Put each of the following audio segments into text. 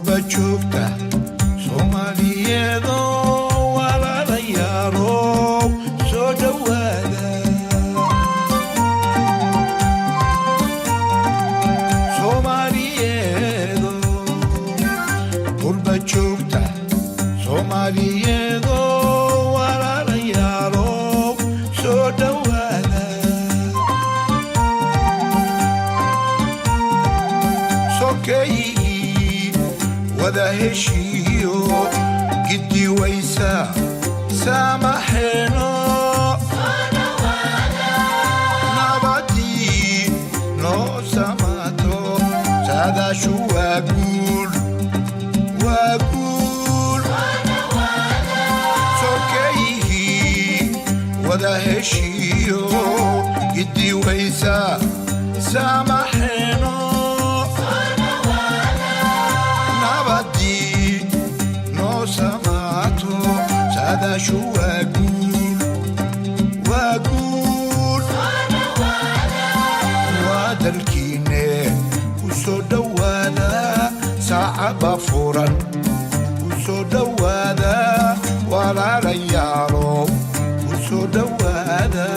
Qurba joogta Soomaaliyeedoo, walaalayaalow, soo dhowaada. Soomaaliyeedo, qurba joogta Soomaaliyeedoo, walaalayaalow, soo dhowaada. Sokeeyihii wada heshiiyo, giddi waysa saamaxeeno, nabadii noo samaato. Saadaashu waa guul, waa guul. Sokeeyihii wada heshiiyo, giddi waysa saamaxeeno, nabadii noo samaato. Saadaashu waa guul, waa guul. Waa dalkiine, ku soo dhowaada, saacaba furan, ku soo dhowaada, walaalayaalo, ku soo dhowaada.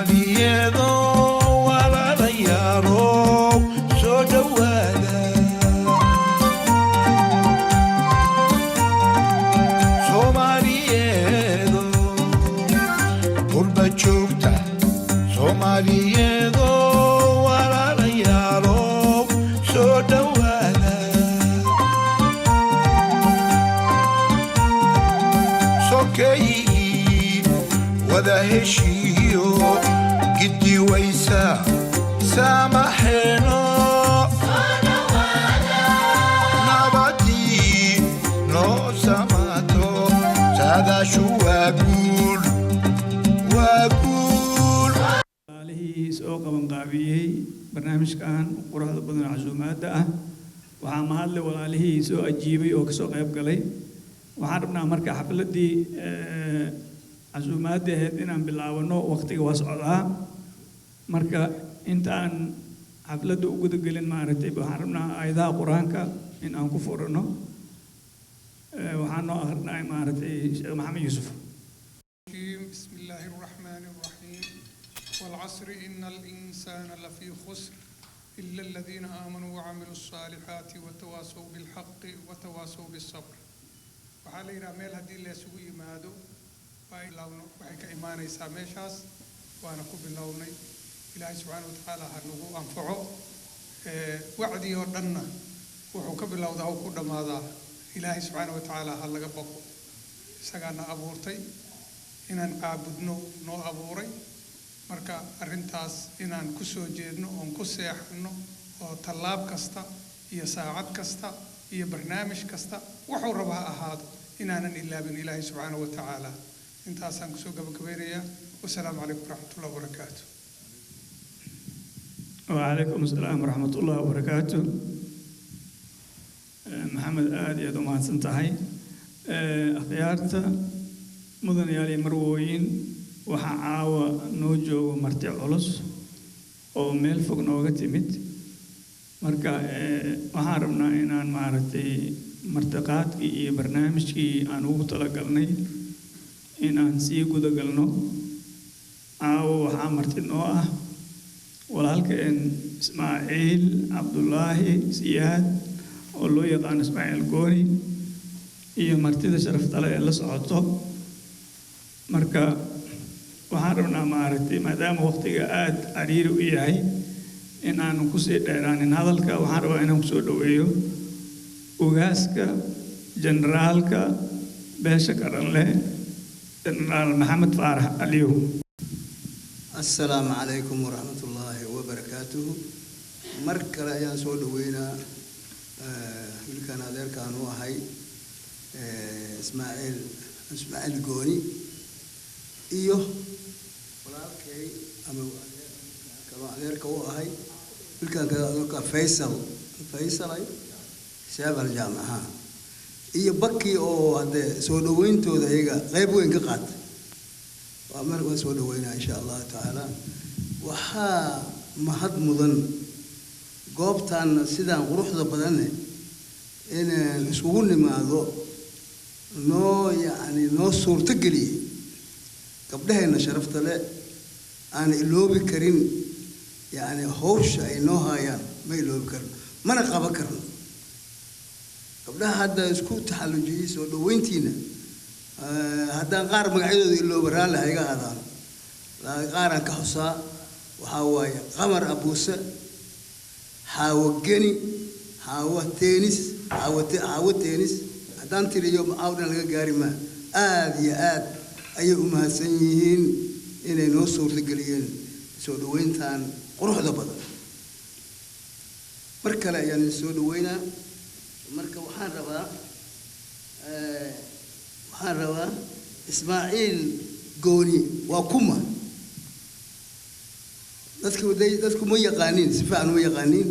Soomaaliyeedo walaalayaalow, soo dhowaada. Soomaaliyeedo qurba joogta, Soomaaliyeedo walaalayaalow, soo dhowaada. Sokeeyihii wada heshiiyo, giddi waysa saamaxeeno, nabadii noo samaato. Saadaashu waa guul, waa guul. Walaalihii soo qabanqaabiyey barnaamijkan quruxda badan oo casuumaadda ah, waxaa mahadle walaalihii soo ajiibay oo kasoo qayb galay. Waxaan rabnaa marka xafladdii casuumaadda ahayd inaan bilaabano. Waqtiga waa socdaa. Marka intaan xafladda u gudagelin, maaragtay, waxaan rabnaa aayadaha Qur-aanka in aan ku furano. Waxaan noo akrinay, maaragtay, Sheekh Maxamed Yuusuf. بسم الله الرحمن الرحيم. والعصر، إن الإنسان لفي خسر، إلا الذين آمنوا وعملوا الصالحات وتواصوا بالحق وتواصوا بالصبر. Waxaa la yidhaha meel haddii la isugu yimaado waa ilowno, waxay ka imaanaysaa meeshaas. Waana ku bilownay. Ilaahay subxaana wa tacaala ha nagu anfaco. Wacdii oo dhanna wuxuu ka bilowdaa oo ku dhammaadaa Ilaahay subxaana wa tacaala ha laga baqo. Isagaana abuurtay, inaan caabudno noo abuuray. Marka arrintaas inaan ku soo jeedno oon ku seexanno oo tallaab kasta iyo saacad kasta iyo barnaamij kasta, wuxuu raba ha ahaado, inaanan ilaabin Ilaahay subxaana wa tacaala. Intaasaan kusoo gabagabeynayaa. Wasalaamu calaykum waraxmatullahi wabarakaatu. وعليكم السلام ورحمة الله وبركاته. Maxamed, aad iyo aad u mahadsan tahay. Akhyaarta, mudanayaal iyo marwooyin, waxaa caawa noo joogo marti culus oo meel fog nooga timid. Marka waxaan rabnaa inaan, maaragtay, martiqaadkii iyo barnaamijkii aan ugu talagalnay in aan sii gudagalno. Caawa waxaa marti noo ah walaalkeen Ismaaciil Cabdulaahi Siyaad oo loo yaqaano Ismaaciil Gooni iyo martida sharaftale ee la socoto. Marka waxaan rabnaa, maaragtay, maadaama waqtiga aada cariiri u yahay, in aanu kusii dheeraanin hadalka. Waxaan rabaa inaan kusoo dhoweeyo ugaaska, generaalka beesha Karanle, Jenaraal Maxamed Faarax Aliyow. Asalaamu calaykum waraxmatullaahi wabarakaatuhu. Mar kale ayaan soo dhaweynaa wiilkan adeerkaan u ahay, Ismaaciil, Ismaaciil Gooni, iyo walaalkay ama kaloo adeerka u ahay, wiilkan kale adeerka, Faysal, Faysalay Sheebal Jaamaha, iyo Baki oo haddee soo dhaweyntooda iyaga qayb weyn ka qaatay. Waa mar waan soo dhaweynaa insha Allahu tacaala. Waxaa mahad mudan goobtaanna sidaan quruxda badanne inaan iskugu nimaado noo, yacni, noo suurto geliyey gabdhaheenna sharafta le aan iloobi karin. Yacni hawsha ay noo haayaan ma iloobi karno, mana qaban karno. Gabdhaha hadda isku taxallujiyey soo dhaweyntiina, haddaan qaar magacyadooda ilooba, raalli ha iga ahaadaan. Qaaraan ka xusaa waxaa waaye Qamar Abuuse, Xaawo Geni, Xaawo Teenis, Xaawo Teenis. Haddaan tiriyo caawdhan laga gaari maa. Aada iyo aad ayay u mahadsan yihiin inay noo suurtageliyeen soo dhaweyntan quruxda badan. Mar kale ayaan idin soo dhaweynaa. Marka waxaan rabaa Ismaaciil Gooni waa kuma? Dadku ma yaqaaniin, si fiican uma yaqaaniin.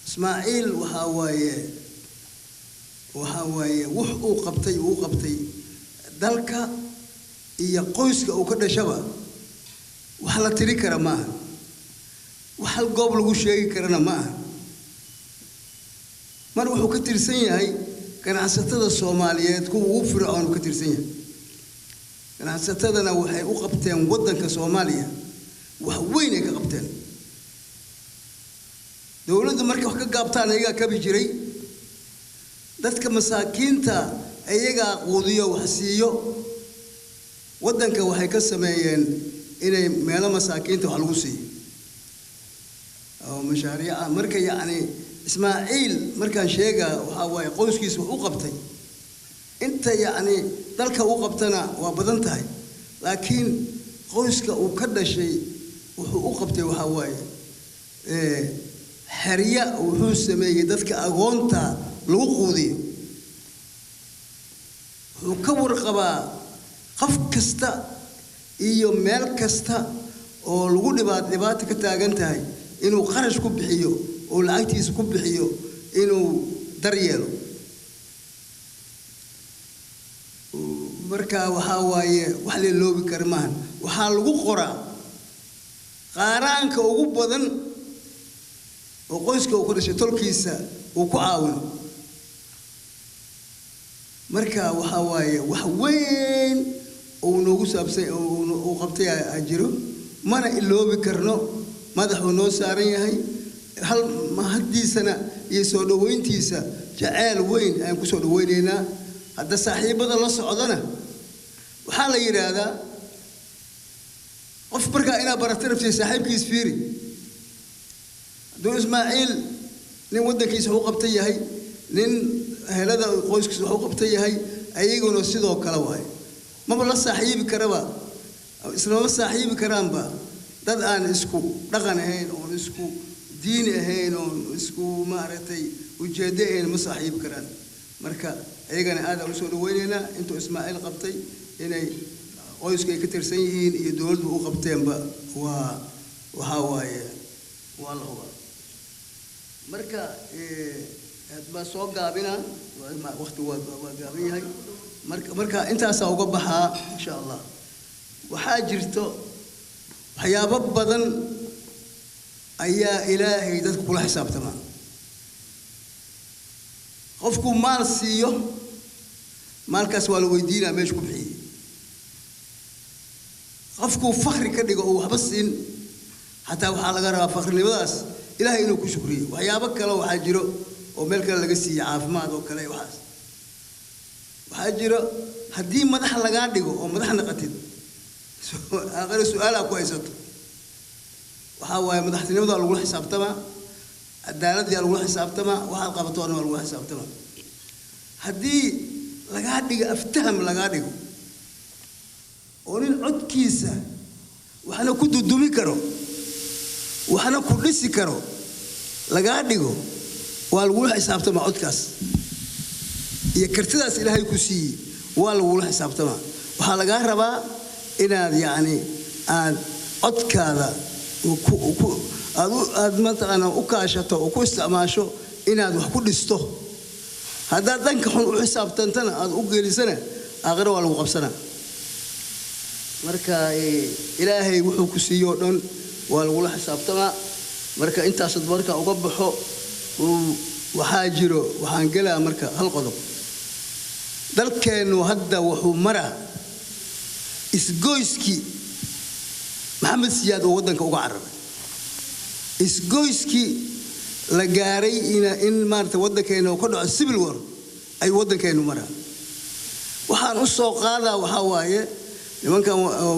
Ismaaciil waxaa waaye wax uu qabtay dalka iyo qoyska uu ka dhashaba wax la tiri kara ma aha, wax hal goob lagu sheegi karana ma aha. Mar wuxuu ka tirsan yahay ganacsatada Soomaaliyeed kuwa ugu fircoon uu ka tirsan yahay. Ganacsatadana waxay u qabteen waddanka Soomaaliya wax weyn ay ka qabteen. Dowladdu markay wax ka gaabtaan iyagaa kabi jiray, dadka masaakiinta iyagaa quudiyo, wax siiyo. Waddanka waxay ka sameeyeen inay meelo masaakiinta wax lagu siiyo oo mashaariica. Marka yacni Ismaaciil markaan sheegaa, waxaa waaye qoyskiisa wax u qabtay inta yacni dalka u qabtana waa badan tahay, laakiin qoyska uu ka dhashay wuxuu u qabtay waxaa waaye xerya wuxuu sameeyey dadka agoonta lagu quudiyo. Wuxuu ka warqabaa qof kasta iyo meel kasta oo lagu dhibaata ka taagan tahay inuu qarash ku bixiyo oo lacagtiisa ku bixiyo inuu daryeelo. Marka waxaa waaye wax la loobi kara maahan. Waxaa lagu qoraa qaaraanka ugu badan oo qoyska uu ka dhashay tolkiisa uu ku caawino. Marka waxaa waaye wax weyn uu noogu saabsan uu qabtay aa jiro, mana iloobi karno. Madaxuu noo saaran yahay, hal mahaddiisana iyo soo dhoweyntiisa jaceyl weyn ayaan ku soo dhoweynaynaa. Hadda saaxiibada la socdana waxaa la yidhaahdaa qof markaa inaad barata rabtay saaxiibkiis fiiri. Hadduu Ismaaciil nin waddankiisa wax u qabta yahay, nin helada qoyskiisa wax u qabta yahay, ayaguna sidoo kale waaye. Maba la saaxiibi karaba, islamama saaxiibi karaanba dad aan isku dhaqan ahayn, oon isku diin ahayn, oon isku maaragtay ujeeddo ahayn, ma saaxiibi karaan. Marka ayagana aad aan usoo dhaweynaynaa intuu Ismaaciil qabtay inay qoyska ay ka tirsan yihiin iyo dowladdu u qabteenba waa waxaa waaye waa la hubaa. Marka baa soo gaabina, waqti waa gaaban yahay. Marka intaasaa uga baxaa insha Allah. Waxaa jirto waxyaabo badan ayaa Ilaahay dadka kula xisaabtamaa. Qofku maal siiyo, maalkaas waa la weydiinaa meesha ku bixiyey. Qofkuu fakri ka dhigo oo waxba siin, xataa waxaa laga rabaa fakrinimadaas Ilaahay inuu ku shukriyo. Waxyaabo kale waxaa jiro oo meel kale laga siiyo, caafimaad oo kale. Waxaas waxaa jiro haddii madax lagaa dhigo oo madax naqatid, aakhire su-aalaa ku haysato. Waxaa waaye madaxtinimada waa lagula xisaabtamaa, cadaaladii lagula xisaabtamaa, waxaad qabato waa lagula xisaabtamaa. Haddii lagaa dhigo aftaham lagaa dhigo oo nin codkiisa waxna ku dudumi karo waxna ku dhisi karo lagaa dhigo, waa lagula xisaabtamaa. Codkaas iyo kartidaas Ilaahay ku siiyey waa lagula xisaabtamaa. Waxaa lagaa rabaa inaad yacni aad codkaada aad mataqaanaa u kaashato oo ku isticmaasho inaad wax ku dhisto. Haddaad dhanka xun u xisaabtantana aad u geelisana, aakhiro waa lagu qabsanaa. Marka Ilaahay wuxuu ku siiyo o dhan waa lagula xisaabtamaa. Marka intaasad marka uga baxo, waxaa jiro waxaan gelaa marka hal qodob. Dalkeennu hadda wuxuu maraa isgoyskii Maxamed Siyaad oo waddanka uga cararay, isgoyskii la gaaray in maarata waddankeena uu ka dhaco civil war ayuu waddankeennu maraa. Waxaan u soo qaadaa waxaa waaye nimankan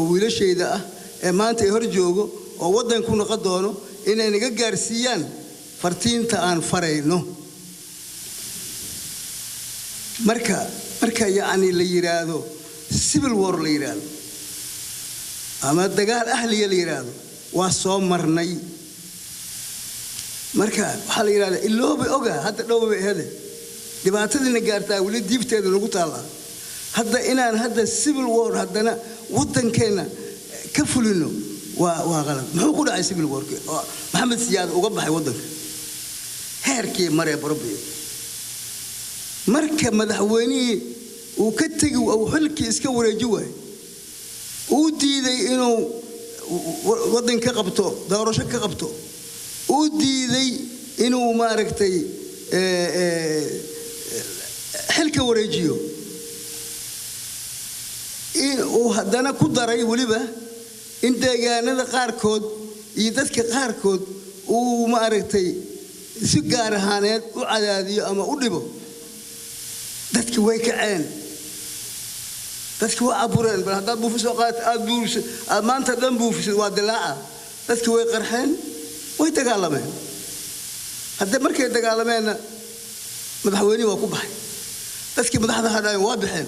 wiilashayda ah ee maanta ay hor joogo oo waddanku noqon doono inay naga gaarsiiyaan fartiinta aan farayno. Marka yacni la yidhaahdo civil war la yidhaahdo ama dagaal ahliya la yidhaahdo, waa soo marnay. Marka waxaa la yidhahdaa ilooba oga hadda dhowba ehede dhibaatadiina gaartaa weli diibteeda nagu taallaa. Hadda inaan hadda civil war haddana waddankeenna ka fulino waa qalad. Muxuu ku dhacay civil warki oo Maxamed Siyaad uga baxay waddanka heerkii maree barobiyo? Marka madaxweynihii uu ka tegi uu xilkii iska wareeji waayey, uu diiday inuu waddan ka qabto doorasho ka qabto, uu diiday inuu maaragtay xilka wareejiyo. In uu haddana ku daray weliba in deegaanada qaarkood iyo dadka qaarkood uu maaragtay si gaar ahaaneed u cadaadiyo ama u dhibo. Dadki way kaceen, dadki waa abureen. Bal haddaad buufi soo qaadata, aad buufisid, aad maanta dhan buufisid, waa dilaaca. Dadki way qarxeen, way dagaalameen. Hadde markay dagaalameenna madaxweynihii waa ku baxay, dadkii madaxda hadhaayeen waa baxeen.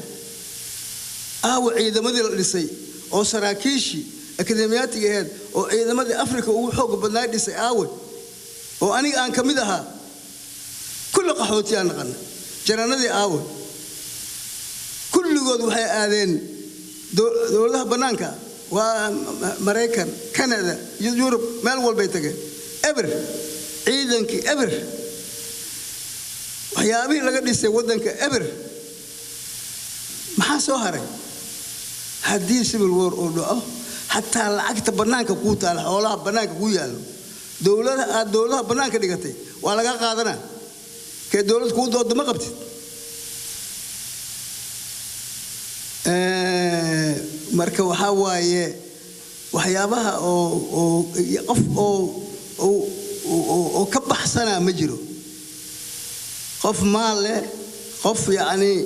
Aawa ciidamadii la dhisay oo saraakiishii akademiyaatiga ahayd oo ciidamadii Afrika ugu xoog badnaa dhisay aawe, oo aniga aan ka mid ahaa? Kulli qaxooti aan naqana. Jaranadii aawe? Kulligood waxay aadeen dowladaha bannaanka, waa Maraykan, Canada iyo Yurub, meel walbay tageen. Eber ciidankii, eber waxyaabihii laga dhisay waddanka, eber. Maxaa soo haray? Haddii civil war uu dhaco, xataa lacagta bannaanka kuu taala, xoolaha bannaanka kuu yaallo, dowlada aad dowladaha bannaanka dhigatay waa laga qaadanaa. Kee dowlad kuu dooda ma qabtid. Marka waxaa waaye waxyaabaha oo qof oo ka baxsanaa ma jiro. Qof maal leh, qof yacni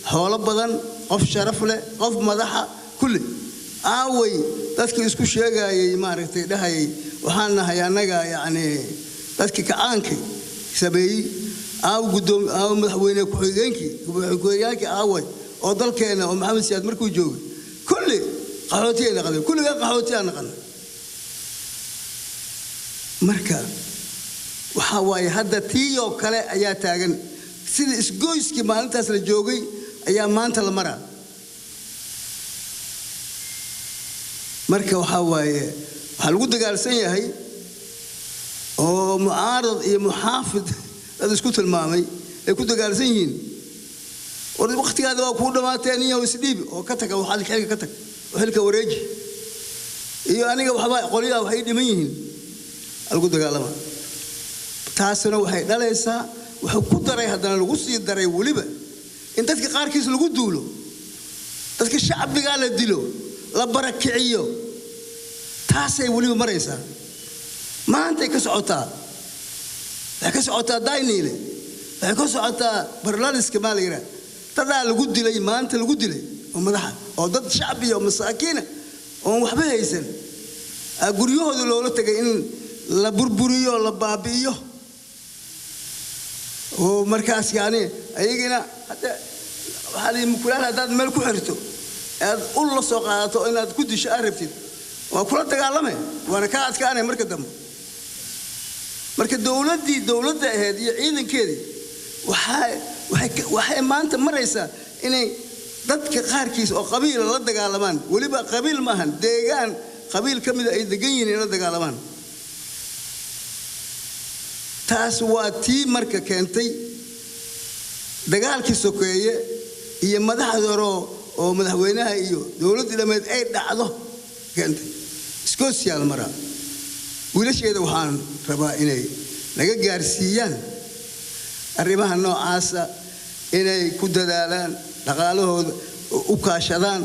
xoolo badan, qof sharaf leh, qof madaxa, kulli aaway? Dadkii isku sheegayay, maaragtay, dhahayay waxaan nahay annaga yacni dadkii kacaankii sameeyey, aaw guddoom, aaw madaxweyne ku-xigeenkii, ku-xigeenkii aaway oo dalkeena oo Maxamed Siyaad markuu joogay? Kulli qaxootiyay naqdeen, kulligaa qaxootiyaa naqana. Marka waxaa waaye hadda tiiyoo kale ayaa taagan. Sida isgoyskii maalintaas la joogay ayaa maanta la maraa. Marka waxaa waaye waxaa lagu dagaalsan yahay oo mucaarad iyo muxaafid dad isku tilmaamay ay ku dagaalsan yihiin: war wakhtigaada waa kuu dhammaatee, nin yahow isdhiibi oo ka taga, waxaad xilka ka tag oo xilka wareeji, iyo aniga waxba qolyaha waxay dhiman yihiin lagu dagaalama. Taasina waxay dhalaysaa, wuxuu ku daray haddana lagu sii daray weliba in dadka qaarkiis lagu duulo, dadka shacbigaa la dilo, la barakiciyo. Taasay weliba maraysaa. Maantay ka socotaa, waxay ka socotaa Dayniile, waxay ka socotaa barlaliska maa la yidhaha. Dadaa lagu dilay maanta, lagu dilay oo madaxa oo dad shacbiya oo masaakiina oon waxba haysan guryahooda loola tegay in la burburiyo, la baabi'iyo. Oo markaas yani ayagina hadda waxaa la mukulaal haddaad meel ku xirto, aad ul la soo qaadato inaad ku disho aad rabtid, waa kula dagaalame, waana kaa adkaanay marka dambe. Marka dowladdii dowladda ahayd iyo ciidankeedii waxay maanta maraysaa inay dadka qaarkiis oo qabiila la dagaalamaan. Weliba qabiil maahan, deegaan qabiil ka mida ay degan yihiin in la dagaalamaan. Taas waa tii marka keentay dagaalkii sokeeye iyo madaxda hore oo madaxweynaha iyo dowladdii dhammeed ay dhacdo keentay. Iskoosiyaal maraa. Wiilasheeda waxaan rabaa inay naga gaarsiiyaan arrimaha noocaasa, inay ku dadaalaan, dhaqaalahooda u kaashadaan,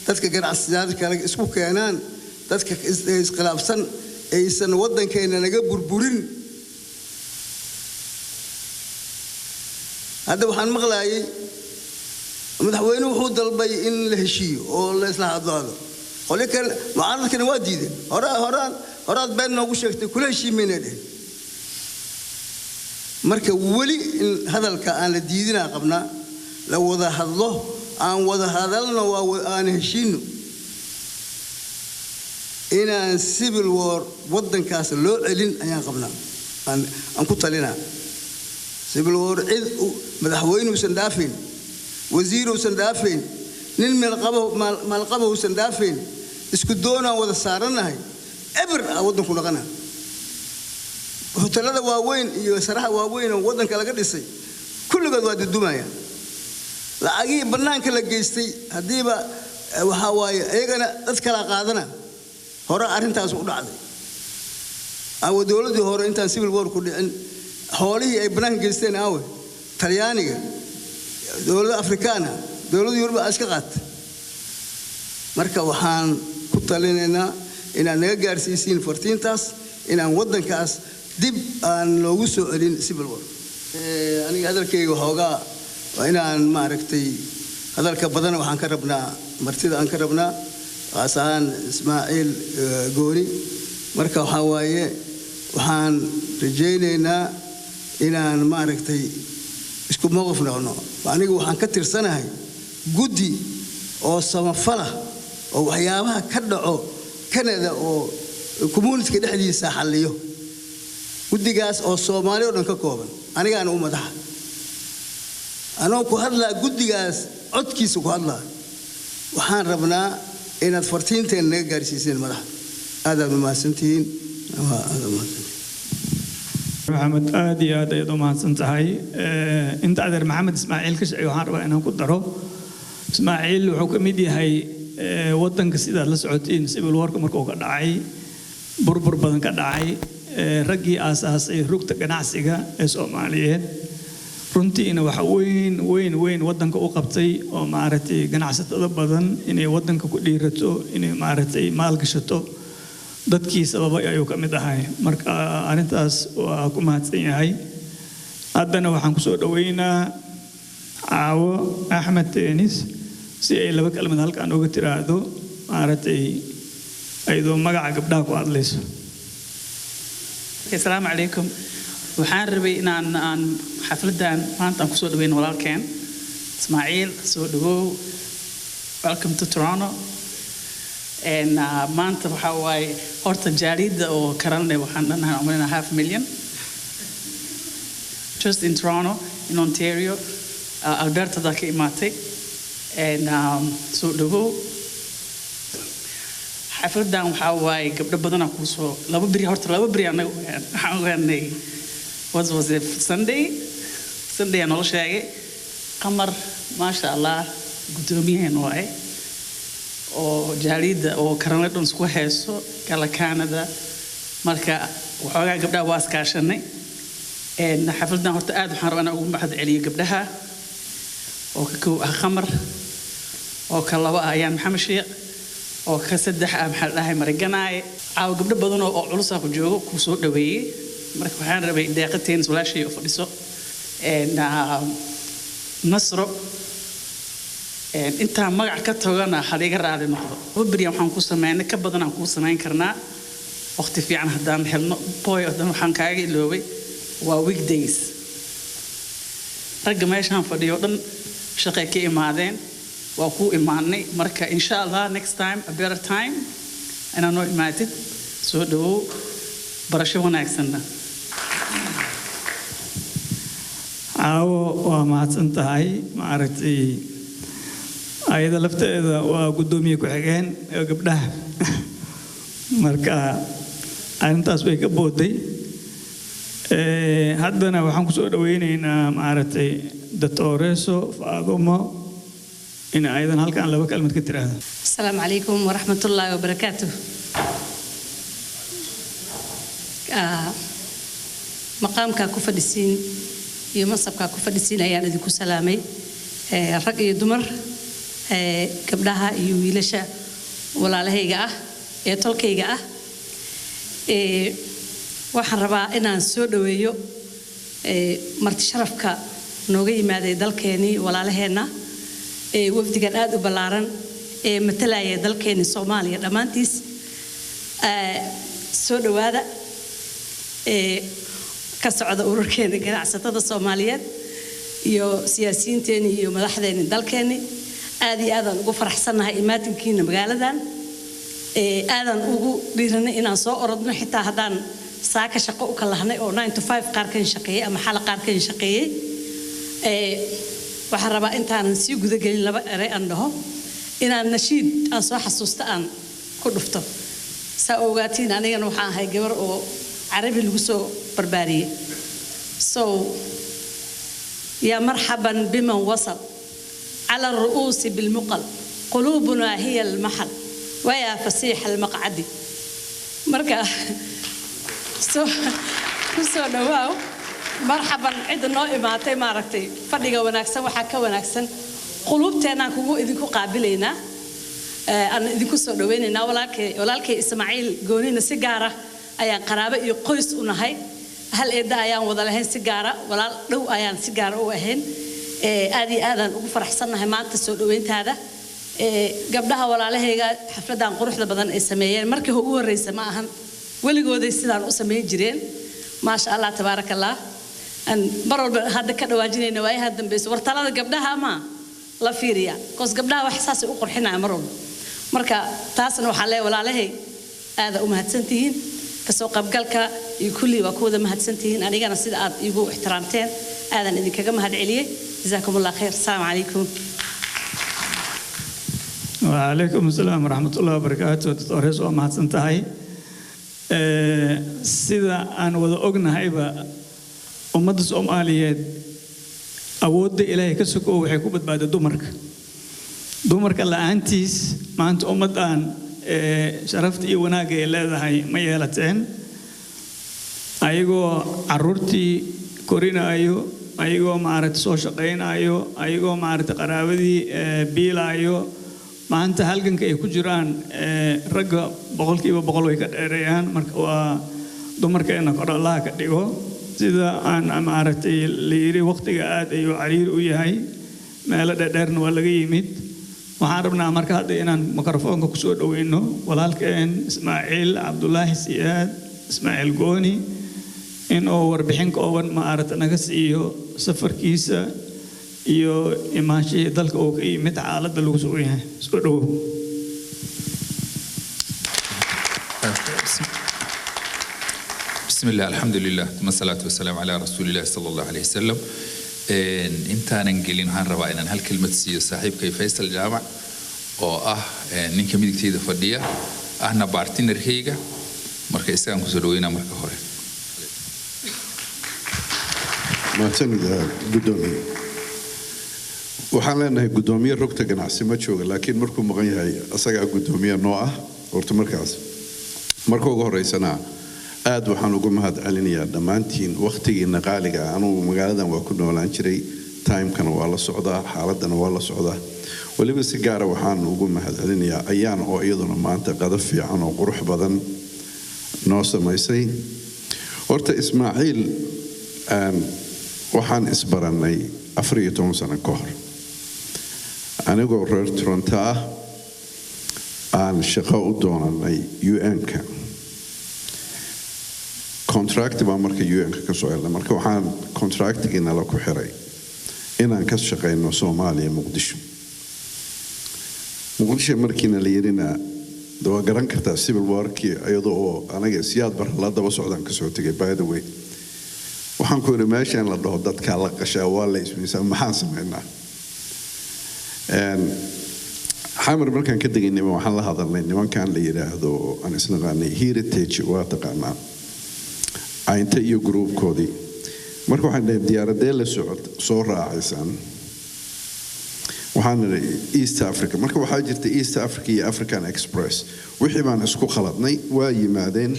dadka ganacsiyaalka kale isku keenaan, dadka iskhilaafsan aysan waddankeena naga burburin. Hadda waxaan maqlaayay madaxweynuhu wuxuu dalbay in la heshiiyo oo la isla hadlaado. Qolyo kale mucaaradkana waa diideen. Hore horaan horaad been noogu sheegtay, kula heshiimaynay dhehen. Marka weli in hadalka aan la diidinaa qabnaa, la wada hadlo, aan wada hadalno, aan heshiino, inaan civil war waddankaas loo celin ayaan qabnaa, aan ku talinaa. Civil war cid madaxweynuusan dhaafayn, wasiiruusan dhaafayn, nin maalqabowsan dhaafayn, isku doonaan wada saarannahay, eber a waddanku dhaqana. Hotelada waaweyn iyo saraha waaweyn oo waddanka laga dhisay kulligood waa dudumaya. Lacagihii bannaanka la geystay haddiiba waxaa waaye iyagana dad kala qaadana. Hore arrintaas u dhacday. Aawe dowladdii hore intaan civil war ku dhicin xoolihii ay bannaanka geysteen? Aawe? Talyaaniga, dowladda Afrikaana, dowladda Yurub iska qaata. Marka waxaan ku talinaynaa inaad naga gaarsiisiin fartiintaas, inaan waddankaas dib aan loogu soo celin civil war. Aniga hadalkayga waxoogaa waa inaan maaragtay hadalka badan waxaan ka rabnaa martida aan ka rabnaa, qaas ahaan Ismaaciil Gooni. Marka waxaa waaye waxaan rajaynaynaa inaan maaragtay isku mowqif noqono. Anigu waxaan ka tirsanahay guddi oo samafala oo waxyaabaha ka dhaco Canada oo communityka dhexdiisa xalliyo, guddigaas oo Soomaali oo dhan ka kooban. Anigaana u madaxa, anoo ku hadlaa guddigaas codkiisa ku hadlaa. Waxaan rabnaa inaad fartiinteena naga gaarsiiseen madaxa. Aadaad umahadsantihiin, aad umahadsantihiin. Maxamed, aad iyo aad ayaad u mahadsan tahay. Inta adeer Maxamed Ismaaciil ka shaqeey, waxaan rabaa inaan ku daro Ismaaciil wuxuu ka mid yahay waddanka, sidaad la socotiin, civil warka markuu ka dhacay, burbur badan ka dhacay, raggii aasaasay rugta ganacsiga ee Soomaaliyeed. Runtiina waxa weyn weyn weyn waddanka u qabtay oo maaragtay ganacsatada badan inay waddanka ku dhiirato, inay maaragtay maalgashato, dadkii sababay ayuu ka mid ahay. Marka arrintaas waa ku mahadsan yahay. Haddana waxaan kusoo dhoweynaa Caawo Axmed Teenis si ay laba kelmad halkan uga tiraahdo, maaragtay ayadoo magaca gabdhaha ku hadlayso. Asalaamu calaykum. Waxaan rabay inaan aan xafladan maanta aan kusoo dhaweyno walaalkeen Ismaaciil. Soo dhawow, welcome to Toronto. And maanta waxaa waaye horta jaaliyadda oo karanle waxaan dhanahay umalina half million just in Toronto, in Ontario, Alberta daa ka imaatay. And soo dhawow. Xafladan waxaa waaye gabdho badanaa kuusoo 2 beri, horta 2 beri anaga waxaan ogaanay, what was it, Sunday? Sunday aa noola sheegay. Qamar, maasha Allah, guddoomiyaheen waaye oo jaaliyadda oo karanle dhan isku hayso kala Canada. Marka waxoogaa gabdhaha waa iskaashanay. Xafladan horta aad waxaan rabaa inaan ugu mahad celiyo gabdhaha oo ka kow ah Qamar, oo ka laba ah Ayaan Maxamed Sheekh, oo ka saddex ah maxaa la dhahay Mariganaaye. Caawa gabdho badan oo culusaa ku joogo kuu soo dhaweeyey. Marka waxaan rabay Deeqa Teenis, walaashay oo fadhiso, Nasro, intaan magac ka tagana haliga raali noqdo. 2 beryan waxaan ku sameynay, ka badan aan kuu samayn karnaa waqti fiican haddaan helno. Boy, haddana waxaan kaaga iloobay, waa weekdays. Ragga meeshaan fadhiyo dhan shaqay ka imaadeen, waa kuu imaanay. Marka insha Allah next time, a better time inaa noo imaatid. Soo dhawow, barasho wanaagsanna. Caawo, waa mahadsan tahay. Maaragtay ayada lafteeda waa guddoomiye ku-xigeen ee gabdhaha, marka arrintaas way ka booday. Haddana waxaan kusoo dhaweyneynaa maaragtay Doctoreso Faadumo in ayadan halkan laba kalmad ka tiraahdo. Asalaamu calaykum waraxmatullaahi wabarakaatuh. Maqaamkaa ku fadhisiin iyo mansabkaa ku fadhisiin ayaan idinku salaamay, rag iyo dumar, gabdhaha iyo wiilasha walaalahayga ah ee tolkayga ah. Waxaan rabaa inaan soo dhaweeyo marti sharafka nooga yimaaday dalkeenii walaalaheenna, ee wafdigan aad u ballaaran ee matalaya dalkeenii Soomaaliya dhammaantiis. Soo dhawaada, ee ka socda ururkeena ganacsatada Soomaaliyeed iyo siyaasiyiinteeni iyo madaxdeeni dalkeeni. Aad iyo aadaan ugu faraxsannahay imaatinkiina magaaladan. Aadaan ugu dhiiranay inaan soo orodno, xitaa haddaan saaka shaqo u kalahnay oo 9 to 5 qaarkan shaqeeyey ama xala qaarkan shaqeeyey. Waxaan rabaa intaanan sii gudagelin laba erey aan dhaho, inaan nashiid aan soo xasuusta aan ku dhufto. Saa ogaatiin, anigana waxaan ahay gabar oo Carabi lagu soo barbaariyey. So يا مرحبا بمن وصل على الرؤوس بالمقل، قلوبنا هي المحل ويا فسيح المقعد. Marka soo ku soo dhawaaw, marxaban cidda noo imaatay. Maaragtay, fadhiga wanaagsan waxaa ka wanaagsan quluubteennaan kugu idinku qaabilaynaa. Aan idinku soo dhaweynaynaa walaalkay Ismaaciil Goonina. Si gaara ayaan qaraabo iyo qoys u nahay. Hal eedda ayaan wada lahayn, si gaara walaal dhow ayaan si gaara u ahayn. Aad iyo aadaan ugu faraxsannahay maanta soo dhaweyntaada. Gabdhaha walaalahayga xafladan quruxda badan ay sameeyeen markii ugu horreysa ma ahan, weligooday sidaan u sameyn jireen. Maasha Allah, tabaaraka Allah. Aan mar walba hadda ka dhawaajinayna waayaha dambeyso wartalada gabdhaha ama la fiiriya koos gabdhaha wax saasay u qurxinaya mar walba. Marka taasna waxaa leeyahay, walaalahay, aada u mahadsantihiin kasoo qaybgalka iyo kulli, waa ku wada mahadsantihiin. Anigana sida aad iigu ixtiraamteen aadan idinkaga mahad celiyey. Jazaakum Allah khayr. Asalaamu calaykum. وعليكم السلام ورحمة الله وبركاته. Doctor waa mahadsan tahay. Sida aan wada ognahayba, ummadda Soomaaliyeed awoodda Ilaahay ka soko waxay ku badbaaday dumarka. Dumarka la'aantiis maanta ummaddan sharafta iyo wanaagga ay leedahay ma yeelateen. Ayagoo caruurtii korinaayo, ayagoo maaragtay soo shaqaynayo, ayagoo maaragtay qaraabadii biilaayo, maanta halganka ay ku jiraan ragga 100% way ka dheereeyaan. Marka waa dumarkeena, kor Allaha ka dhigo. Sida aan maaragtay la yidhi, waqtiga aad ayuu cariir u yahay, meelo dheerdheerna waa laga yimid. Waxaan rabnaa marka hadda inaan mikrofoonka kusoo dhoweyno walaalkeen Ismaaciil Cabdulaahi Siyaad, Ismaaciil Gooni, in uu warbixin kooban maaragta naga siiyo safarkiisa iyo imaanshihii dalka uu ka yimid, xaaladda lagu sugan yahay. Soo dhowow. بسم الله، الحمد لله، ثم الصلاة والسلام على رسول الله صلى الله عليه وسلم. Intaanan gelin, waxaan rabaa inaan hal kelmad siiyo saaxiibkay Faysal Jaamac oo ah ninka midigtayda fadhiya, ahna partnerkayga. Marka isagaan kusoo dhaweynaa marka hore. Mahadsanid, guddoomiye. Waxaan leenahay guddoomiye rugta ganacsi ma jooga, laakiin markuu maqan yahay asagaa guddoomiye noo ah. Horta markaas marka ugu horeysana aad waxaan ugu mahad celinayaa dhammaantiin wakhtigiina qaaliga ah. Anugu magaaladan waa ku noolaan jiray, timekana waa la socdaa, xaaladana waa la socdaa. Weliba si gaara waxaan ugu mahad celinayaa Ayaan oo iyaduna maanta qado fiican oo qurux badan noo samaysay. Horta Ismaaciil waxaan isbarannay 14 sano ka hor, anigoo reer Toronto ah aan shaqo u doonanay UN-ka. Contract baa marka UN-ka ka soo helnay. Marka waxaan contractigii nala ku xiray inaan ka shaqayno Soomaaliya, Muqdisho. Muqdisho markiina la yirina de waa garan kartaa, civil warkii iyadoo oo anaga Siyaad Barre la daba socdaan kasoo tegay. By the way, waxaan ku yidhi meeshaan la dhaho dadkaa la qashaa, waa la ismiisaa, maxaan samaynaa? Xamar markaan ka degaynay waxaan la hadalnay nimankan la yidhaahdo aan isnaqaanay, Heritage, waa taqaanaa, Caynta iyo groupkoodii. Marka waxaan dhahay, "Diyaaradee la socod soo raacaysaan?" Waxaan nidhi East Africa. Marka waxaa jirta East Africa iyo African Express. Wixii baan isku khaladnay. Waa yimaadeen,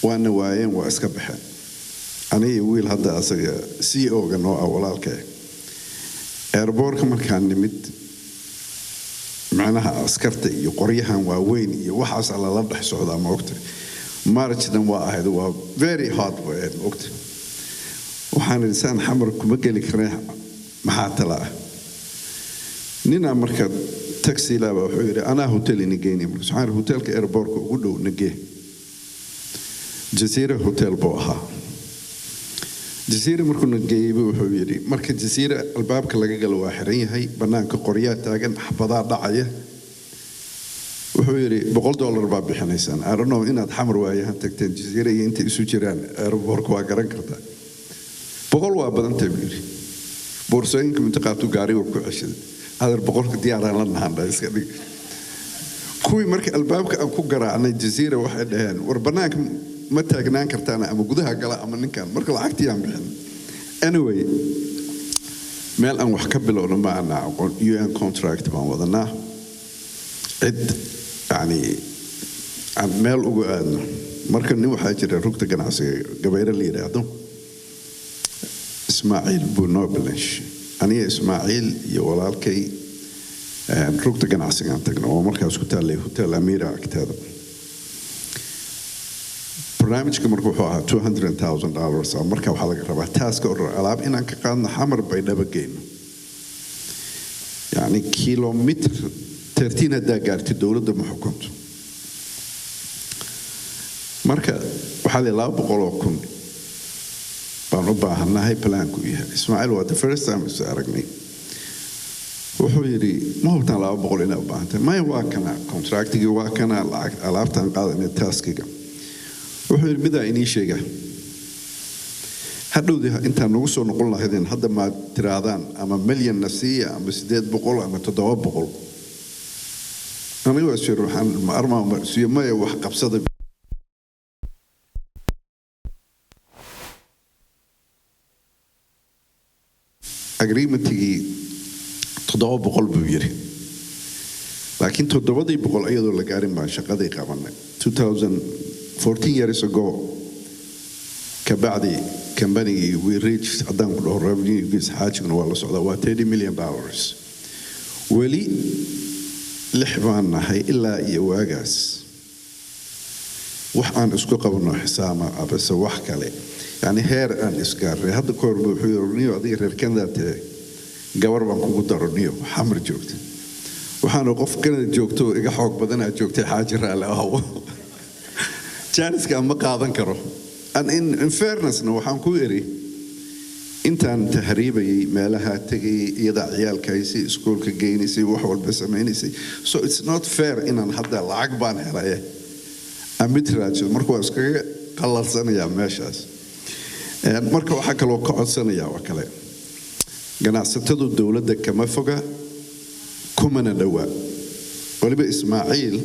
waana waayeen, waa iska baxeen. Aniga iyo wiil hadda asaga CEO-ga noo ah, walaalkee. Airportka markaan nimid, macnaha askarta iyo qoryahan waaweyn iyo waxaas lala dhex socdaa, ma ogta? Marchdan waa ahayd, waa very hot way ahayd, ma ogta? Waxaan idhi, "Saan Xamar kuma geli karnay, maxaa tala ah?" Ninaa marka taxi laaba wuxuu yidhi, "Anaa hotel ina geynaya." Marka waxaan idhi, "Hotelka airportka ugu dhow nagee." Jazeera Hotel buu ahaa. Jazeera markuu na geeyeyba wuxuu yidhi, marka Jazeera albaabka laga galo waa xiran yahay, bannaanka qoryaa taagan, xabadaa dhacaya. Wuxuu yidhi, "$100 baa bixinaysaan." I don't know inaad Xamar waayahan tagteen. Jazeera iyo intay isu jiraan airportka waa garan kartaa. 100 waa badantay buu yidhi. Boorsooyinka inta qaatuu gaariga ku ceshaday. "Adeer, 100-ka diyaaraan la nahandha, iska dhig." Kuwii marka albaabka aan ku garaacnay Jazeera waxay dhaheen, "War bannaanka ma taagnaan kartaan, ama gudaha gala ama ninkan." Marka lacagtii aan bixin. Anyway, meel aan wax ka bilowno ma ana aqoon. UN contract baan wadanaa, cid yani aan meel ugu aadno. Marka nin waxaa jira rugta ganacsiga Gabayre la yidhaahdo, Ismaaciil buu noo bilash. Aniga, Ismaaciil iyo walaalkay. Rugta ganacsigaan tagno oo markaas ku taallay Hotel Amira agteeda. Barnaamijka marka wuxuu ahaa $200,000. Marka waxaa laga rabaa taaska order alaab inaan ka qaadno Xamar, Baydhabo geyno, yacni kilomitr 13 haddaa gaartid dowladda ma xukunto. Marka waxaa la 200,000 baan u baahannahay plan-ku yahay. Ismaaciil waa the first time is aragnay. Wuxuu yidhi, "Ma hubtaan 200 inaa u baahantahay?" "Maya, waa kana contract-igii, waa kana lacag alaabtaan qaadanay task-iga." Wuxuu yidhi, "Midaa inii sheega, hadhowdii intaan nagu soo noqon lahaydeen, hadda maad tiraahdaan ama milyanna siiya ama 800 ama 700." Aniga waa sir, waxaan ma armaa siiyo. "Maya, wax qabsada." Agreement-igii 700 buu yidhi, laakiin 700 iyadoo la gaarin baan shaqadii qabanay 2014 years ago. Kabacdi company-gii we reached, haddaan ku dhaho revenue-giis, xaajiguna waa la socdaa, waa $30 million. Weli lix baan nahay ilaa iyo waagaas. Wax aan isku qabno xisaama abase wax kale, yani heer aan isgaarnay. Hadda ka hor wuxuu yiri, "Niyo, adiga reer Canada tee, gabar baan kugu daro, niyo Xamar joogta." Waxaana qof Canada joogto iga xoog badanaa joogtay, Xaaji Raale ahow, chance-ka ma qaadan karo. And in fairness-na waxaan ku iri, intaan tahriibayay, meelaha tegayay, iyadaa ciyaalka haysay, iskuulka geynaysay, wax walba samaynaysay. So it's not fair inaan hadda lacag baan helaye aan mid raadsado. Marka waa iskaga qallalsanayaa meeshaas. Marka waxaa kaloo ka codsanayaa oo kale, ganacsatadu dowladda kama foga kumana dhowaa. Waliba Ismaaciil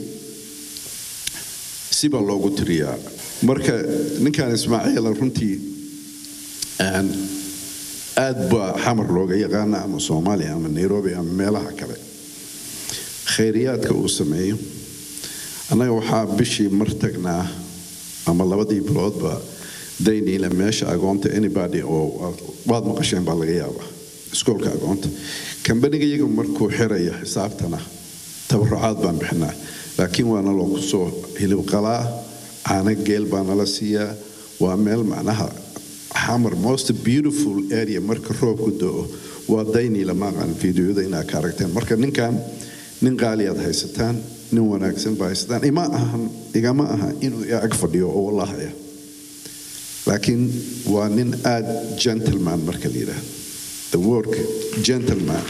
sibaa loogu tiriyaa. Marka ninkan Ismaaciila runtii aad baa Xamar looga yaqaana, ama Soomaaliya ama Nairobi ama meelaha kale, khayriyaadka uu sameeyo. Annaga waxaa bishii mar tagnaa ama labadii biloodba Dayniila, meesha agoonta. Anybody oo waad maqasheen baa laga yaabaa, iskoolka agoonta. Kambaniga iyaga markuu xiraya xisaabtana tabarucaad baan bixinaa, laakiin waana loo kusoo hilib qalaa, caano geel baa nala siiyaa. Waa meel macnaha Xamar most beautiful area marka roobku da'o waa Dayniila. Maaqan fiidiyoda inaa ka aragteen. Marka ninkan nin qaaliyaad haysataan, nin wanaagsan baa haysataan. Ima ahan, igama aha inuu i ag fadhiyo oo wallahaya, laakiin waa nin aad gentleman marka la yidhaahdo, the work gentleman,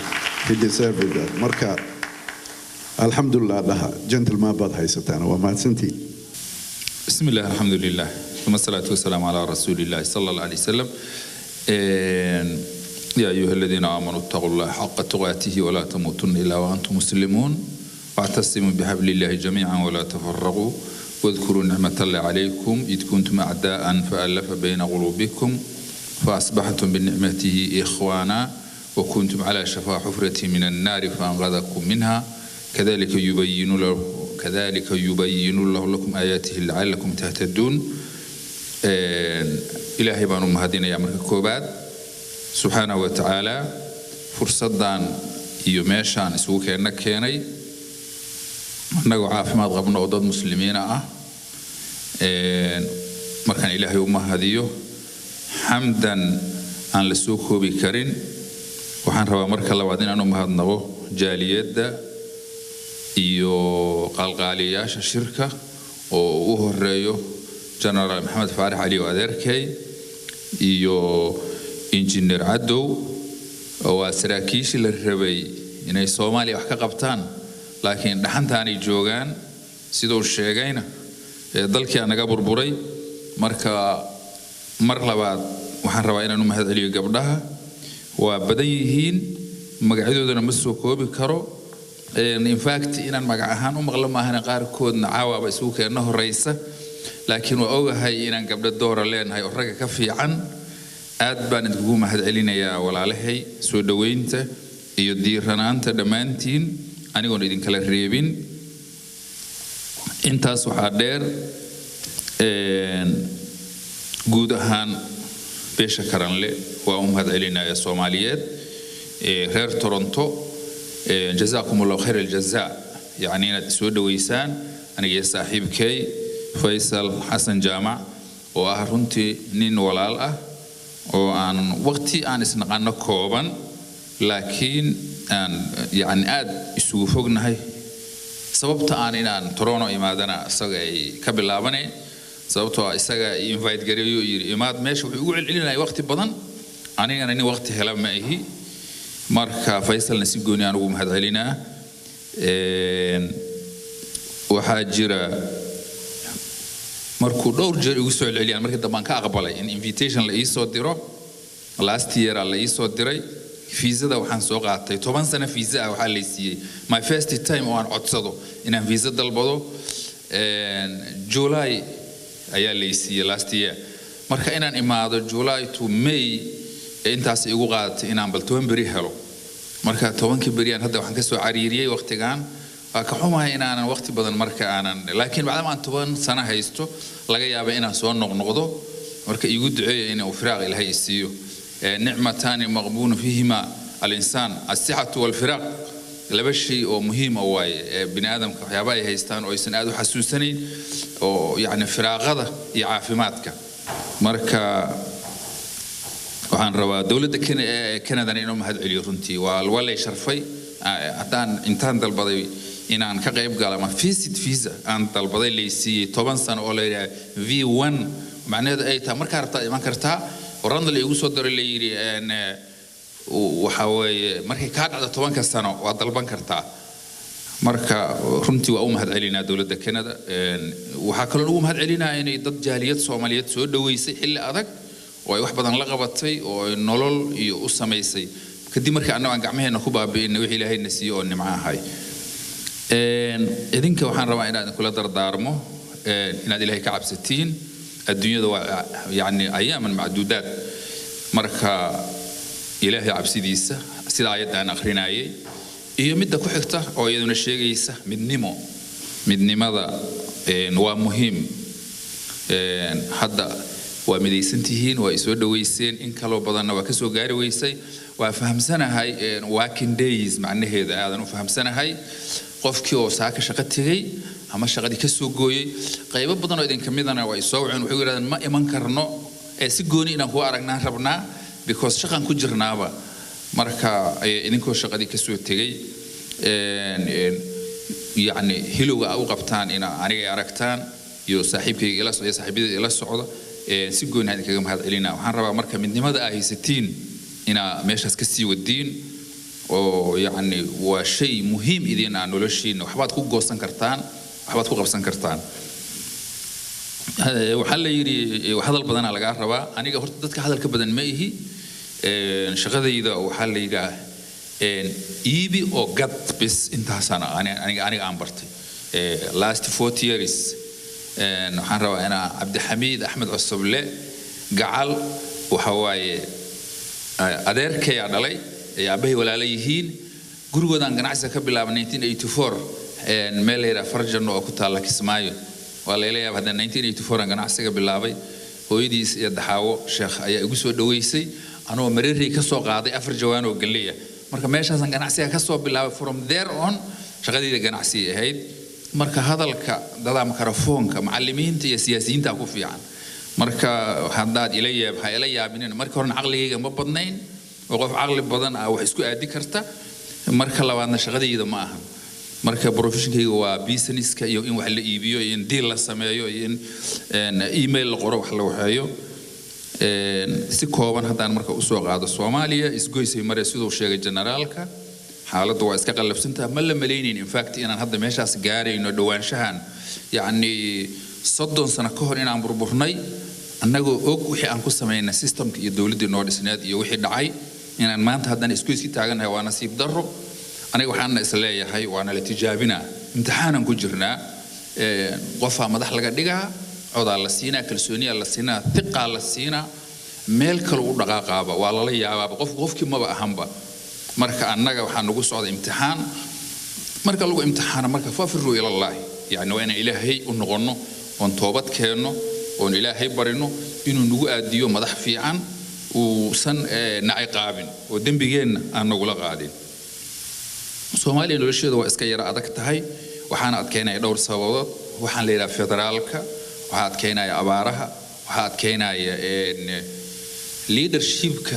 he deserved that. Marka alxamdulilah dhaha, gentleman baad haysataan. Waa mahadsantiin. بسم الله، الحمد لله، ثم الصلاة والسلام على رسول الله صلى الله عليه وسلم. يا أيها الذين آمنوا اتقوا الله حق تقاته ولا تموتن إلا وأنتم مسلمون، واعتصموا بحبل الله جميعا ولا تفرقوا، واذكروا نعمة الله عليكم إذ كنتم أعداء فألف بين قلوبكم فأصبحتم بنعمته إخوانا، وكنتم على شفا حفرة من النار فأنقذكم منها، كذلك يبين الله لكم آياته لعلكم تهتدون. إلهي baanu mahadinayaa marka koobaad, subxaanahu wa tacaala, fursaddan iyo meeshaan isugu keenna keenay annagoo caafimaad qabno oo dad muslimiina ah. Markaan Ilaahay u mahadiyo xamdan aan la soo koobi karin, waxaan rabaa marka labaad inaan u mahadnaqo jaaliyadda iyo qalqaaliyayaasha shirka oo u horeeyo Generaal Maxamed Faarax Cali oo adeerkay iyo Injineer Cadow, oo waa saraakiishii la rabay inay Soomaaliya wax ka qabtaan, laakiin dhaxantaanay joogaan siduu sheegayna ee dalkii naga burburay. Marka mar labaad waxaan rabaa inaan u mahad celiyo gabdhaha. Waa badan yihiin, magacyadoodana ma soo koobi karo. In fact, inaan magac ahaan u maqlo maahane, qaarkoodna caawaaba isugu keenna horeysa, laakiin waa ogahay inaan gabdho doora leenahay oo ragga ka fiican. Aad baan idinkugu mahad celinayaa walaalahay soo dhoweynta iyo diiranaanta dhammaantiin, anigoon idinkala reebin. Intaas waxaa dheer, guud ahaan beesha Karanle waa u mahad celinaya, Soomaaliyeed reer Toronto. Jazaakum Allahu khayr aljazaa, yacni inaad soo dhoweysaan aniga iyo saaxiibkay Faysal Xasan Jaamac, oo ah runtii nin walaal ah oo aan waqti aan isnaqano kooban, laakiin aan yacni aad isugu fognahay. Sababta aan inaan Toronto imaadana isaga ay ka bilaabanay, sababtoo ah isaga i invite gareeyo, yiri imaad meesha. Wuxuu igu celcelinaya waqti badan, anigana nin waqti hela ma ihi. Marka Faysalna si gooni aan ugu mahadcelinaa. Waxaa jira markuu dhowr jeer igu soo celceliyaan, markii dambe aan ka aqbalay in invitation la iisoo diro. Last year la iisoo diray fiisada. Waxaan soo qaatay 10 sano fiisa ah. Waxaa lay siiyey my first time oo aan codsado inaan fiisa dalbado, July ayaa lay siiyey last year. Marka inaan imaado July to May intaas igu qaadatay inaan bal 10 beri helo. Marka 10-kii beriyaan hadda waxaan kasoo cariiriyey waqtigan. Waa ka xumahay inaanan waqti badan marka aanan, laakiin bacdama aan 10 sano haysto, laga yaaba inaan soo noqnoqdo. Marka iigu duceeya inuu firaaq Ilaahay i siiyo. Nicmataani maqbuunu fiihima alinsaan, asixatu walfiraaq. Laba shay oo muhiima waaye ee bini aadamka waxyaaba ay haystaan oo aysan aad u xasuusanayn, oo yacni firaaqada iyo caafimaadka. Marka waxaan rabaa dowladda Canadana inuu mahad celiyo. Runtii waa lay sharfay. Haddaan intaan dalbaday inaan ka qayb galo ama visit visa aan dalbaday, laysiiyey 10 sano oo la yidhaha V1, macnaheedu ay tahay markaa rabtaa iman kartaa. Waranda la igu soo diray, la yidhi waxa weeye markay kaa dhacdo 10-ka sano waad dalban kartaa. Marka runtii waa u mahad celinaa dowladda Canada. Waxaa kaloo ugu mahad celinaa inay dad jaaliyad Soomaaliyeed soo dhoweysay xilli adag, oo ay wax badan la qabatay, oo ay nolol iyo u samaysay kadib markii annago aan gacmaheena ku baabi'inay wixii Ilaahayna siiyo oo nimco ahay. Idinka waxaan rabaa inaan idinkula dardaarmo inaad Ilaahay ka cabsatiin. Adduunyada waa yacni ayaaman macduudaad. Marka Ilaahay cabsidiisa, sida aayadda aan akhrinayay iyo midda ku xigta oo iyaduna sheegaysa midnimo, midnimada waa muhiim. Hadda waa midaysan tihiin, waa isoo dhoweyseen, in kaloo badanna waa kasoo gaari weysay. Waa fahamsanahay working days macnaheeda, aadan u fahamsanahay. Qofkii oo saaka shaqo tegey ama shaqadii ka soo gooyey, qaybo badan oo idinka midana waa isoo waceen, waxay yidhahdeen ma iman karno ee si gooni inaan kuu aragnaan rabnaa, because shaqan ku jirnaaba. Marka idinkoo shaqadii kasoo tegey, yacni hilowga aa u qabtaan ina aniga ay aragtaan iyo saaxiibkayga ila iyo saaxiibyada ila socda, si gooni aan idinkaga mahad celinaa. Waxaan rabaa marka midnimada aa haysatiin inaa meeshaas ka sii wadiin, oo yacni waa shay muhiim idin ah noloshiina. Waxbaad ku goosan kartaan, waxbaad ku qabsan kartaan. Waxaa la yidhi hadal badanaa lagaa rabaa. Aniga horta dadka hadalka badan ma ihi. Shaqadayda waxaa la yidhaah iibi oo gad bis, intaasaan aniga aan bartay last 40 years. Waxaan rabaa inaa Cabdixamiid Axmed Cusuble Gacal, waxa waaye adeerkayaa dhalay, ay aabbahay walaala yihiin. Gurigoodaan ganacsiga ka bilaabay 1984, meel la yidhaha Farjano oo ku taalla Kismaayo. Waa layla yaaba haddana 1984 aan ganacsiga bilaabay. Hooyadiis iyo Daxaawo Sheekh ayaa igu soo dhoweysay anoo mareerey ka soo qaaday 4 jawaan oo galley ah. Marka meeshaasaan ganacsiga ka soo bilaabay. From there on shaqadayda ganacsiga ahayd. Marka hadalka dadaa mikrofoonka, macallimiinta iyo siyaasiyiinta ku fiican. Marka haddaad ila yaab, ha ila yaabinin. Marka horena caqligayga ma badnayn, oo qof caqli badan ah wax isku aadi karta. Marka labaadna shaqadayda ma ahan. Marka professionkayga waa businesska iyo in wax la iibiyo iyo in deal la sameeyo iyo in email la qoro, wax la waxeeyo. Si kooban haddaan marka usoo qaado, Soomaaliya isgoysay mare. Siduu sheegay generaalka, xaaladdu waa iska qallafsantaha. Ma la malaynayn in fact inaan hadda meeshaas gaarayno dhowaanshahan, yacni 30 sano ka hor inaan burburnay, annagoo og wixii aan ku samaynay systemka iyo dowladdii noo dhisneed iyo wixii dhacay, inaan maanta haddana isgoyski taagannahay waa nasiib darro. Aniga waxaana is leeyahay waana la tijaabinaa, imtixaanan ku jirnaa. Qofaa madax laga dhigaa, codaa la siinaa, kalsooniyaa la siinaa, thiqaa la siinaa, meel kale u dhaqaaqaaba waa lala yaabaaba, qof qofkii maba ahanba. Marka annaga waxaa nagu socda imtixaan. Marka lagu imtixaano, marka fafiruu ilallaahi, yacni waa inaan Ilaahay u noqonno oon toobad keenno oon Ilaahay barino inuu nagu aadiyo madax fiican, uusan na ciqaabin oo dembigeenna aan nagula qaadin. Soomaaliya nolosheeda waa iska yara adag tahay. Waxaana adkeynaya dhowr sababood. Waxaan la yidhaha federaalka, waxaa adkeynaya abaaraha, waxaa adkeynaya leadershipka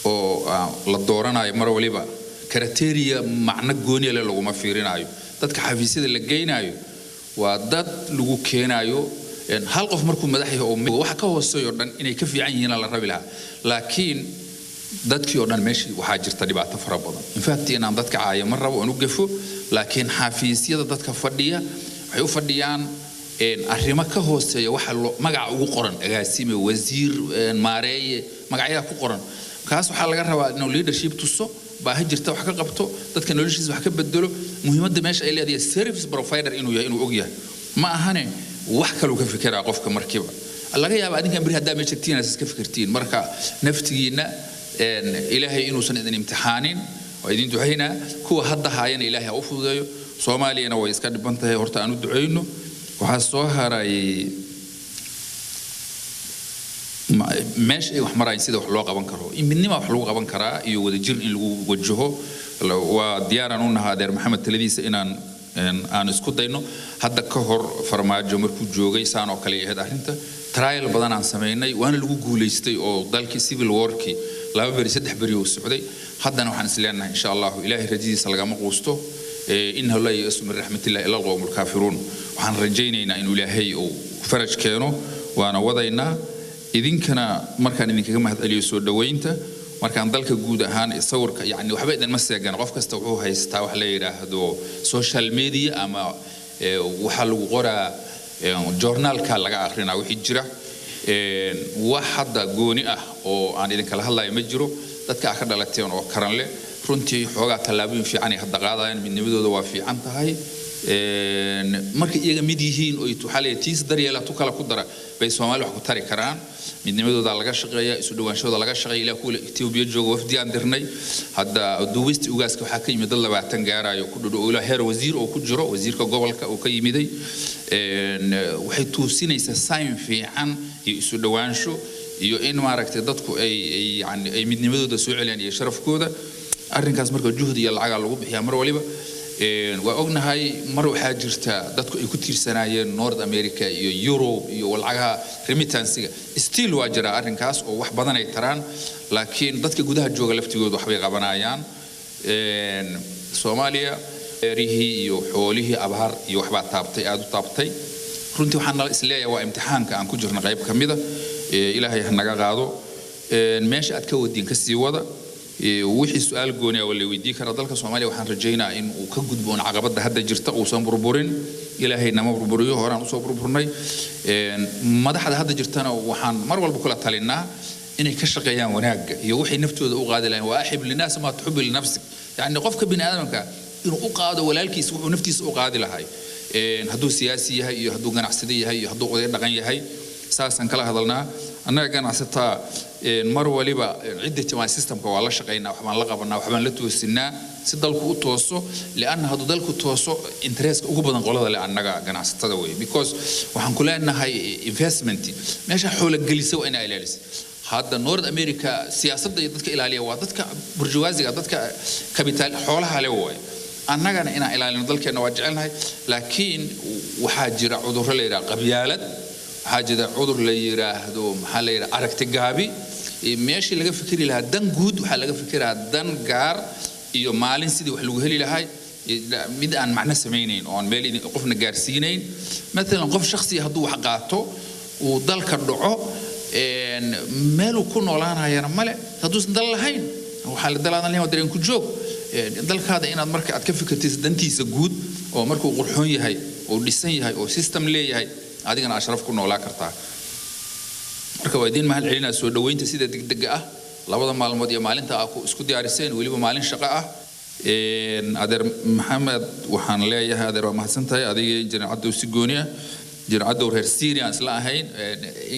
oo la dooranayo. Mar waliba criteria macno gooni leh laguma fiirinayo. Dadka xafiisyada la geynayo waa dad lagu keenayo hal qof markuu madax yahay oo waxa ka hooseeyo dhan inay ka fiican yihiin la rabi lahaa, laakiin dadkii oo dhan meeshii waxaa jirta dhibaato fara badan. In fact, inaan dadka caayo ma rabo, aan u gafo, laakiin xafiisyada dadka fadhiya waxay u fadhiyaan arrimo ka hooseeya waxa magaca ugu qoran: agaasime, wasiir, maareeye, magacyaha ku qoran. Kaas waxaa laga rabaa inuu leadership tuso, baahi jirta wax ka qabto, dadka noloshiisa wax ka bedelo. Muhiimadda meesha ay leedahay service provider inuu yahay, inuu og yahay ma ahane wax kaluu ka fikiraa qofka markiiba. Laga yaaba adinkan beri haddaa meesha tagtiin inaad iska fikirtiin. Marka naftigiinna Ilaahay inuusan idin imtixaanin waa idin ducaynaa. Kuwa hadda haayana Ilaahay ha u fududeeyo. Soomaaliyana way iska dhiban tahay, horta aan u ducayno. Waxaa soo haray meesha ay wax marayaan, sida wax loo qaban karo. In midnima wax lagu qaban karaa iyo wadajir in lagu wajaho. Waa diyaaraan u nahaa adeer Maxamed taladiisa inaan aan isku dayno. Hadda ka hor Farmaajo markuu joogay saan oo kale ay ahayd arrinta. Trial badan aan samaynay, waana lagu guulaystay oo dalkii civil warkii 2 beri 3 beri uu socday. Haddana waxaan is leenahay, insha Allahu, Ilaahay rajadiisa lagama quusto. إنه لا ييأس من رحمة الله إلا القوم الكافرون. Waxaan rajaynaynaa inuu Ilaahay uu faraj keeno, waana wadaynaa. Idinkana markaan idinkaga mahadceliyo soo dhoweynta, markaan dalka guud ahaan sawirka, yani waxba idinma seegan. Qof kasta wuxuu haystaa wax la yidhaahdo social media ama waxaa lagu qoraa joornaalka laga akrinaa wixii jira. Wax hadda gooni ah oo aan idinkala hadlayo ma jiro. Dadka aa ka dhalateen oo karanle runtii xoogaa tallaabooyin fiican ay hadda qaadayaan, midnimadooda waa fiican tahay. Markay iyaga mid yihiin oo waxaa leeyahay tiis daryeela tu kala ku dara bay Soomaali wax ku tari karaan. Midnimadooda laga shaqeeya, isu dhawaanshahooda laga shaqeeya. Ilaa kuwa Etoobiya jooga wafdiyaan dirnay. Hadda duubista ugaaska waxaa ka yimid dad 20 gaarayo ku dhudhow, ilaa heer wasiir oo ku jiro, wasiirka gobolka uu ka yimiday. Waxay tuusinaysaa sign fiican iyo isu dhawaansho iyo in maaragtay dadku ay yani ay midnimadooda soo celiyaan iyo sharafkooda. Arrinkaas marka juhdi iyo lacagaa lagu bixiyaa mar waliba. Waa ognahay mar waxaa jirta dadku ay ku tiirsanaayeen North America iyo Europe iyo lacagaha remittansiga. Still waa jira arrinkaas oo wax badan ay taraan, laakiin dadka gudaha jooga laftigooda waxbay qabanayaan. Soomaaliya beerihii iyo xoolihii abaar iyo waxbaa taabtay, aada u taabtay runtii. Waxaan nala isleeyahay waa imtixaanka aan ku jirno qayb ka mida. Ilaahay ha naga qaado. Meesha aad ka wadiin ka sii wada. Wixii su-aal gooni ah waa la weydiin karaa. Dalka Soomaaliya waxaan rajaynaa in uu ka gudbo un caqabadda hadda jirta, uusan burburin. Ilaahay nama burburiyo, horaan usoo burburnay. Madaxda hadda jirtana waxaan mar walba kula talinaa inay ka shaqeeyaan wanaagga iyo waxay naftooda u qaadi lahayn. وأحب للناس ما تحب لنفسك. Yani qofka bini aadamka inuu u qaado walaalkiisa wuxuu naftiisa u qaadi lahay, hadduu siyaasi yahay iyo hadduu ganacsade yahay iyo hadduu oday dhaqan yahay, saasaan kala hadalnaa. Annaga ganacsataa mar waliba cidda timaa systemka waa la shaqaynaa, waxbaan la qabanaa, waxbaan la toosinaa si dalku u tooso. Lianna hadduu dalku tooso, interestka ugu badan qolada le annaga ganacsatada wey, because waxaan ku leenahay investment. Meesha xoola gelisa waa inaa ilaalisa. Hadda North America siyaasadda iyo dadka ilaaliya waa dadka burjuwaasiga, dadka capital xoolaha le waaye. Annagana inaan ilaalino dalkeenna waa jecelnahay, laakiin waxaa jira cudurro la yidhaha qabyaalad, waxaa jira cudur la yidhaahdo, maxaa la yidhaha, aragti gaabi. Meeshii laga fikiri lahaa dan guud, waxaa laga fikiraa dan gaar iyo maalin sidii wax lagu heli lahay, mid aan macno samaynayn oo aan meel qofna gaarsiinayn. Maalan qof shakhsiya hadduu wax qaato uu dalka dhaco, meeluu ku noolaanayana male hadduusan dal lahayn. Waxaa la dalaadan lahayn waa dareen ku joog. Dalkaada inaad marka aad ka fikirtid dantiisa guud oo markuu qurxoon yahay oo dhisan yahay oo system leeyahay, adigana aad sharaf ku noolaa kartaa. Marka waa idiin mahad celinaa soo dhoweynta sida degdega ah labada maalmood iyo maalinta aa ku isku diyaariseen, weliba maalin shaqo ah. Adeer Maxamed waxaan leeyahay, adeer, waa mahadsan tahay adiga, Injineer Cadow si gooni ah. Injineer Cadow reer Syria aan isla ahayn.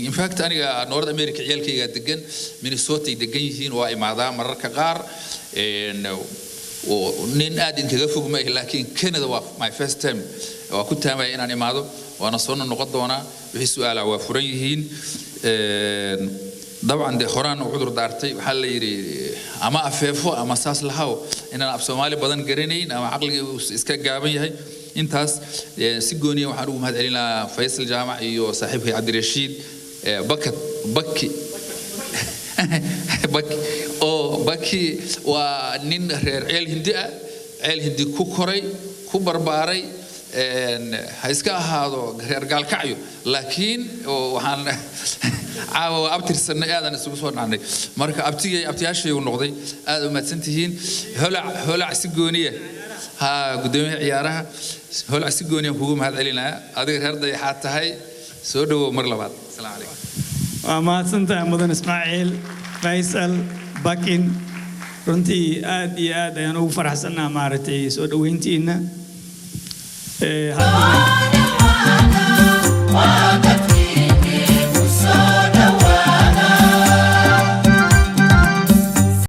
In fact, aniga North America ciyaalkaygaa degan, Minnesota ay degan yihiin, waa imaadaa mararka qaar. Oo nin aad idinkaga fog ma, laakiin Canada waa my first time. Waa ku taamaya inaan imaado, waana soo noqon doonaa. Wixii su-aalaha waa furan yihiin. Dabcan dee horaan u cudur daartay, waxaa la yidhi ama afeefo ama saas lahaw inaan af Soomaali badan garanayn ama caqligii uu iska gaaban yahay. Intaas si gooniya waxaan ugu mahad celinayaa Faysal Jaamac iyo saaxiibkay Cabdirashiid Bakat Baki Baki, oo Baki waa nin reer Ceel Hindi ah, Ceel Hindi ku koray, ku barbaaray. Ha iska ahaado reer Gaalkacyo, laakiin oo waxaan caawa waa abtirsanay, aadan isugu soo dhacnay. Marka abtigay abtiyaashaygu noqday. Aad u mahadsan tihiin. Holac, Holac si gooniya, ha gudoomiyaha ciyaaraha Holac, si gooniya kugu mahad celinayaa. Adiga reer Dayaxaad tahay, soo dhawow mar labaad. Asalaamu calaykum. Waa mahadsantahay mudan Ismaaciil Faysal Bakin. Runtii aad iyo aad ayaan ugu faraxsannaha maaragtay soo dhoweyntiina.